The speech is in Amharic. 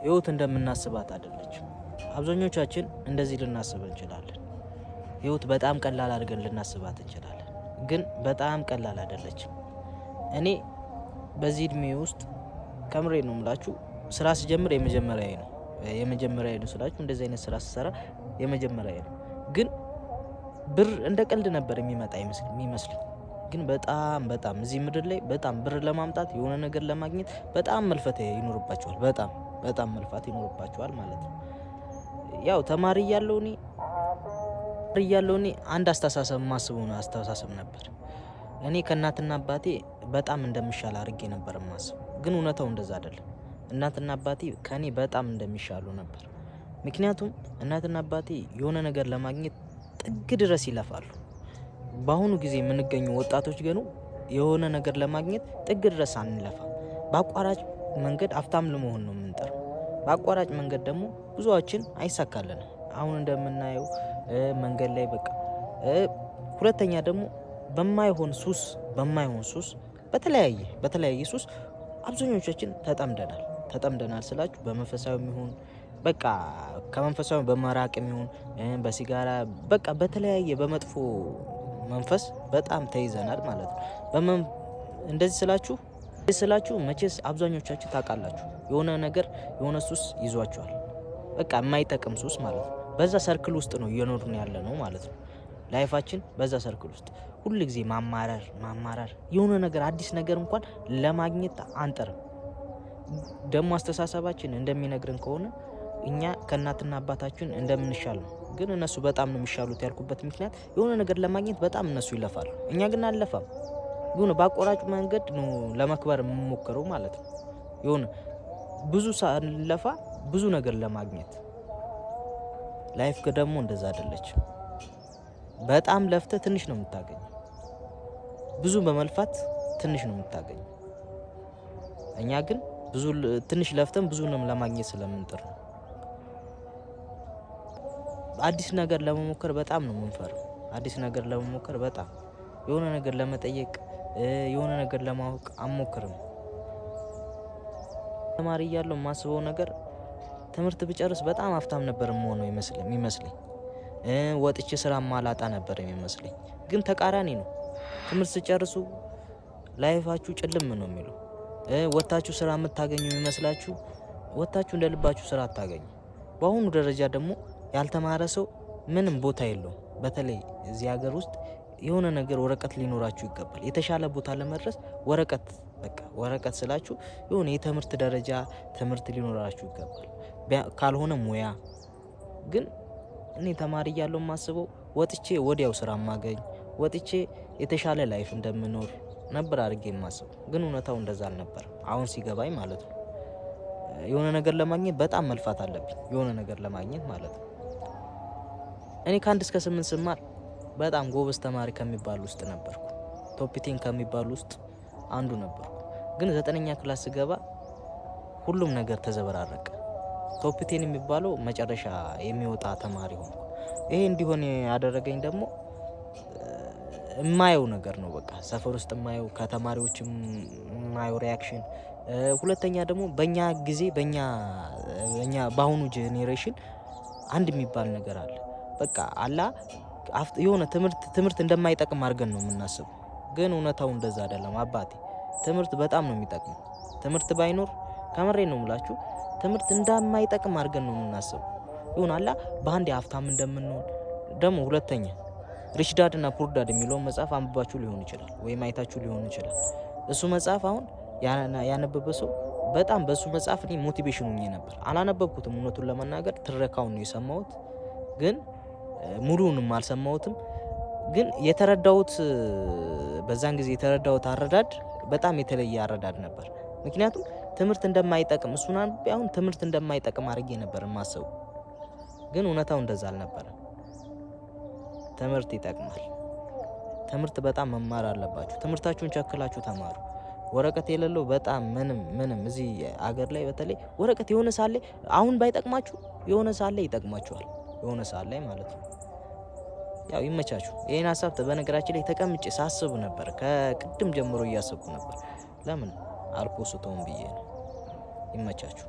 ህይወት እንደምናስባት አይደለችም። አብዛኞቻችን እንደዚህ ልናስብ እንችላለን። ህይወት በጣም ቀላል አድርገን ልናስባት እንችላለን፣ ግን በጣም ቀላል አይደለችም። እኔ በዚህ እድሜ ውስጥ ከምሬ ነው የምላችሁ፣ ስራ ስጀምር የመጀመሪያዬ ነው። የመጀመሪያዬ ነው ስላችሁ እንደዚህ አይነት ስራ ስሰራ የመጀመሪያዬ ነው። ግን ብር እንደ ቀልድ ነበር የሚመጣ የሚመስለኝ። ግን በጣም በጣም እዚህ ምድር ላይ በጣም ብር ለማምጣት፣ የሆነ ነገር ለማግኘት በጣም መልፋት ይኖርባችኋል። በጣም በጣም መልፋት ይኖርባችኋል ማለት ነው። ያው ተማሪ እያለሁ እኔ አንድ አስተሳሰብ የማስበው አስተሳሰብ ነበር። እኔ ከእናትና አባቴ በጣም እንደምሻል አድርጌ ነበር የማስበው። ግን እውነታው እንደዛ አይደለም። እናትና አባቴ ከኔ በጣም እንደሚሻሉ ነበር። ምክንያቱም እናትና አባቴ የሆነ ነገር ለማግኘት ጥግ ድረስ ይለፋሉ። በአሁኑ ጊዜ የምንገኙ ወጣቶች ግን የሆነ ነገር ለማግኘት ጥግ ድረስ አንለፋም። በአቋራጭ መንገድ ሀብታም ለመሆን ነው የምንጥረው። በአቋራጭ መንገድ ደግሞ ብዙዎችን አይሳካልንም። አሁን እንደምናየው መንገድ ላይ በቃ፣ ሁለተኛ ደግሞ በማይሆን ሱስ፣ በተለያየ ሱስ አብዛኞቻችን ተጠምደናል። ተጠምደናል ስላችሁ በመንፈሳዊ ይሁን፣ በቃ ከመንፈሳዊ በመራቅም ይሁን፣ በሲጋራ፣ በቃ በተለያየ በመጥፎ መንፈስ በጣም ተይዘናል ማለት ነው። እንደዚህ ስላችሁ መቼስ አብዛኞቻችሁ ታውቃላችሁ፣ የሆነ ነገር የሆነ ሱስ ይዟችኋል። በቃ የማይጠቅም ሱስ ማለት ነው። በዛ circle ውስጥ ነው እየኖርን ያለነው ማለት ነው። Life ኣችን በዛ circle ውስጥ ሁል ጊዜ ማማረር ማማረር፣ የሆነ ነገር አዲስ ነገር እንኳን ለማግኘት አንጥርም። ደግሞ አስተሳሰባችን እንደሚነግረን ከሆነ እኛ ከእናትና አባታችን እንደምንሻል ነው። ግን እነሱ በጣም ነው የሚሻሉት ያልኩበት ምክንያት የሆነ ነገር ለማግኘት በጣም እነሱ ይለፋሉ፣ እኛ ግን አንለፋም። የሆነ በአቋራጭ መንገድ ነው ለመክበር የምንሞክረው ማለት ነው። የሆነ ብዙ ሳንለፋ ብዙ ነገር ለማግኘት። Life ደግሞ እንደዛ አይደለችም። በጣም ለፍተህ ትንሽ ነው የምታገኘው። ብዙ በመልፋት ትንሽ ነው የምታገኘው። እኛ ግን ብዙ ትንሽ ለፍተን ብዙ ነው ለማግኘት ስለምንጥር ነው። አዲስ ነገር ለመሞከር በጣም ነው የምንፈራው። አዲስ ነገር ለመሞከር፣ በጣም የሆነ ነገር ለመጠየቅ፣ የሆነ ነገር ለማወቅ አንሞክርም። ተማሪ እያለሁ የማስበው ነገር ትምህርት ብጨርስ በጣም ሀብታም ነበር የምሆነው የሚመስለኝ። ወጥቼ ስራ ማላጣ ነበር የሚመስለኝ። ግን ተቃራኒ ነው። ትምህርት ስትጨርሱ life ኣችሁ ጭልም ነው የሚለው። ወጥታችሁ ስራ የምታገኙ የሚመስላችሁ ወጥታችሁ እንደ ልባችሁ ስራ አታገኙ። በአሁኑ ደረጃ ደግሞ ያልተማረ ሰው ምንም ቦታ የለውም። በተለይ እዚህ ሀገር ውስጥ የሆነ ነገር ወረቀት ሊኖራችሁ ይገባል። የተሻለ ቦታ ለመድረስ ወረቀት፣ በቃ ወረቀት ስላችሁ የሆነ የትምህርት ደረጃ ትምህርት ሊኖራችሁ ይገባል። ካልሆነ ሙያ። ግን እኔ ተማሪ እያለሁ የማስበው ወጥቼ ወዲያው ስራ ማገኝ፣ ወጥቼ የተሻለ life እንደምኖር ነበር አድርጌ የማስበው። ግን እውነታው እንደዛ አልነበረም። አሁን ሲገባኝ ማለት ነው። የሆነ ነገር ለማግኘት በጣም መልፋት አለብኝ። የሆነ ነገር ለማግኘት ማለት ነው። እኔ ከ1 እስከ 8 ስማር በጣም ጎበዝ ተማሪ ከሚባሉ ውስጥ ነበርኩ። Top 10 ከሚባሉ ውስጥ አንዱ ነበርኩ። ግን ዘጠነኛ class ስገባ ሁሉም ነገር ተዘበራረቀ። Top 10 የሚባለው መጨረሻ የሚወጣ ተማሪ ሆንኩ። ይሄ እንዲሆን ያደረገኝ ደግሞ የማየው ነገር ነው። በቃ ሰፈር ውስጥ የማየው፣ ከተማሪዎች የማየው reaction። ሁለተኛ ደግሞ በእኛ ጊዜ፣ በእኛ በአሁኑ generation አንድ የሚባል ነገር አለ። በቃ አላ የሆነ ትምህርት እንደማይጠቅም አድርገን ነው የምናስበው። ግን እውነታው እንደዛ አይደለም አባቴ። ትምህርት በጣም ነው የሚጠቅመው። ትምህርት ባይኖር፣ ከምሬ ነው የምላችሁ፣ ትምህርት እንደማይጠቅም አድርገን ነው የምናስበው። ይሁን አላ በአንድ ሀብታም እንደምንሆን። ደግሞ ሁለተኛ Rich Dad እና Poor Dad የሚለውን መጽሐፍ አንብባችሁ ሊሆን ይችላል ወይም አይታችሁ ሊሆን ይችላል። እሱ መጽሐፍ አሁን ያነበበ ሰው በጣም በእሱ መጽሐፍ እኔ motivation ሆኜ ነበር። አላነበብኩትም፣ እውነቱን ለመናገር ትረካውን ነው የሰማሁት፣ ግን ሙሉውንም አልሰማሁትም። ግን የተረዳሁት፣ በዛን ጊዜ የተረዳሁት አረዳድ በጣም የተለየ አረዳድ ነበር። ምክንያቱም ትምህርት እንደማይጠቅም እሱን አንብቤ አሁን ትምህርት እንደማይጠቅም አድርጌ ነበር የማስበው። ግን እውነታው እንደዛ አልነበረም። ትምህርት ይጠቅማል። ትምህርት በጣም መማር አለባችሁ። ትምህርታችሁን ቸክላችሁ ተማሩ። ወረቀት የሌለው በጣም ምንም ምንም እዚህ አገር ላይ በተለይ ወረቀት የሆነ ሰዓት ላይ አሁን ባይጠቅማችሁ የሆነ ሰዓት ላይ ይጠቅማችኋል። የሆነ ሰዓት ላይ ማለት ነው። ያው ይመቻችሁ። ይሄን ሀሳብ በነገራችን ላይ ተቀምጬ ሳስብ ነበር። ከቅድም ጀምሮ እያሰብኩ ነበር። ለምን አል post ተውም ብዬ ነው። ይመቻችሁ።